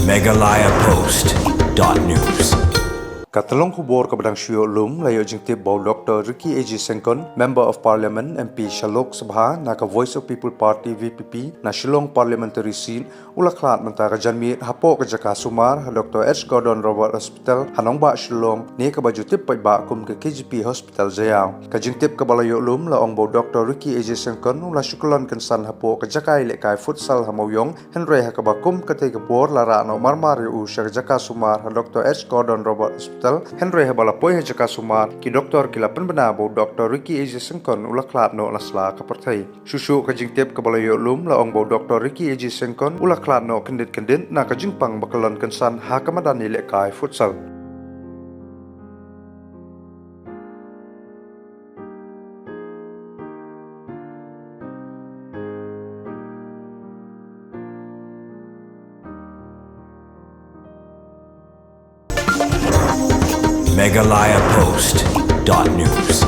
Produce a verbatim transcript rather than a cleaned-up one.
Meghalaya Post dot news. Ka tyllong khubor kaba dang shu ïoh lum la ïoh jingtip ba u Doctor Ricky A J Syngkon, Member of Parliament, M P sha Lok Sabha na ka Voice of People Party, V P P, na Shillong Parliamentary Seat, u la khlad mynta ka janmiet hapoh ka jaka sumar ha Doctor H Gordon Roberts Hospital ha nongbah Shillong, ne kaba ju tip paidbah kum ka K G P Hospital Jaïaw. Ka jingtip kaba la ïoh lum la ong ba u Doctor Ricky A J Syngkon u la shu kyllon kynsan hapoh ka jaka ïalehkai futsal ha Mawïong, hynrei ha kaba kum katei ka por la rah noh marmar ïa u sha ka jaka sumar ha Doctor H Gordon Roberts Hospital, hynrei haba la poi ha jaka sumar, ki doktor ki la pynbna ba u Doctor Ricky A J Syngkon u la khlad noh la sla ka pyrthei. Shuh shuh ka jingtip kaba la ïoh lum la ong ba u Doctor Ricky A J Syngkon u la khlad noh kyndit kyndit na ka jingpang ba kyllon kynsan ha ka madan ïalehkai futsal. Meghalaya Post dot news.